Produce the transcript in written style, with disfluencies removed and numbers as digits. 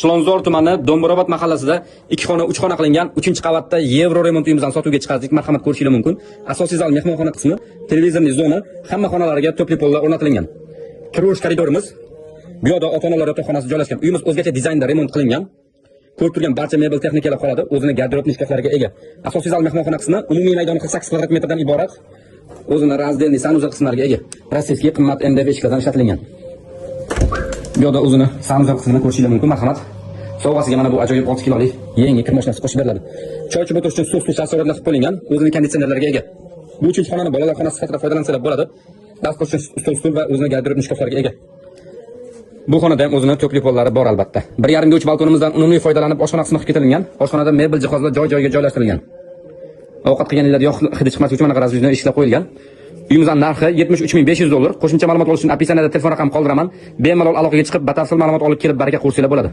Chilonzor tumani, Do'mbirovod mahallasida 2 xona, 3 xona qilingan 3-qavatda yevro remont uyimizni sotuvga chiqardik. Marhamat, ko'rishingiz mumkin. Asosiy zal, mehmonxona qismi, телевизорный zona, hamma xonalarga тёплый pollar o'rnatilgan. Kirish koridorimiz. Bu yoqda ota-onalar yotoqxonasi joylashgan. Uyimiz o'zgacha dizaynda remont qilingan. Ko'rib turgan barcha mebel texnikalar qoladi, o'zini garderobni shkaflariga ega. Asosiy zal, mehmonxona qismi umumiy maydoni 48 kvadrat metrdan iborat. O'zini раздельный санузел qismlariga ega. Российский qimmat MDF eshiklardan ishlatilgan. Bu yoqda o'zini санузел qismini ko'rishingiz mumkin, marhamat. Sovg'asiga mana bu ajoyib 6 kilolik yangi kir mashinasi qo'shib beriladi. Choy ichib o'tirish uchun stol, stul qilib qo'yilgan, o'zini konditsionerlarga ega. Bu uchinchi xonani bolalar xonasi sifatida foydalansalar bo'ladi. Dars qilish uchun stol, stul va o'zini garderobni shkaflariga ega. Bu xonada ham o'zini тёплый pollari bor albatta. 1,5 ga 3 balkonimizdan unumli foydalanib, oshxona qismi qilib ketilgan. Oshxonada mebel jihozlar joy-joyiga joylashtirilgan. Ovqat qilganinglarda yog' hidi chiqmasligi uchun mana раздвижной eshiklar qo'yilgan. Uyimizning narxi 73 500 dollar. Qo'shimcha ma'lumot olish uchun описание da telefon raqam qoldiraman. Bemalol aloqaga chiqib, batafsil ma'lumot olib kelib, baraka ko'rsanglar bo'ladi.